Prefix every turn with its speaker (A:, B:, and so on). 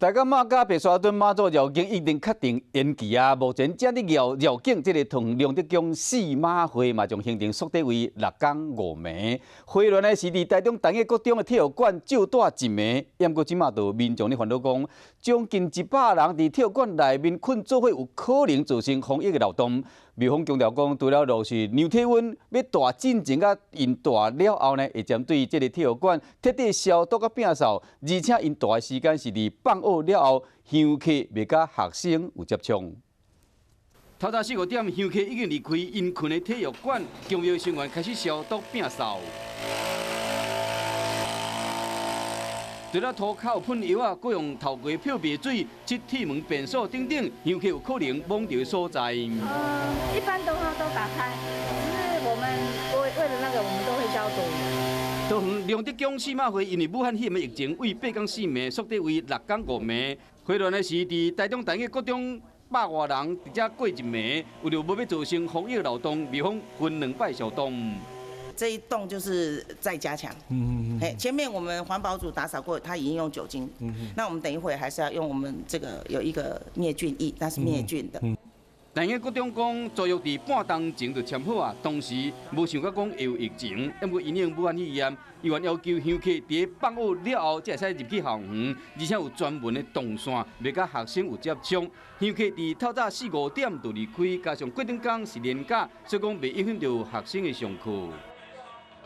A: 大甲媽佮白沙屯媽祖繞境已經確定延期啊！目前正佇繞繞境這个桃園龍德宮四媽會嘛，將行程縮短為六工五暝。回亂的是佇台中大雅國中的體育館借蹛一暝，毋過這馬就民眾咧煩惱講，將近100人佇體育館內面睏做伙，有可能造成防疫的漏洞。廟方強調講，除了落實量體溫欲蹛進前佮𪜶蹛了後呢，會針對這个體育館徹底消毒佮摒掃，而且𪜶蹛的時間是佇放學了後，香客袂佮學生有接觸。透早四五點，香客已經離開𪜶睏的體育館，宮廟人員開始消毒摒掃。除了塗跤有噴藥仔，閣用頭家漂白水、漆鐵門便所等等，香客有可能摸著的所在。
B: 一般的話都打開，只是我們為了那個，我們都會消毒。
A: 桃園龍德宮四媽會因為武漢肺炎疫情，為八工四暝縮短為六工五暝。回亂的是佇台中大雅國中百外人佇遮過一暝，為著無欲造成防疫漏洞，廟方分兩擺消毒。
C: 這一棟就是再加強，嗯，前面我們環保組打掃過，他已經用酒精，那我們等一會還是要用我們這個有一個滅菌液，那是滅菌的。
A: 大雅國中講，租約佇半冬前就簽好啊，當時無想到講會有疫情，毋過因應武漢肺炎，猶原要求香客佇放學了後才會使入去校園，而且有專門的動線，袂佮學生有接觸。香客佇透早四五點就離開，加上過頂工是連假，所以講袂影響著學生的上課。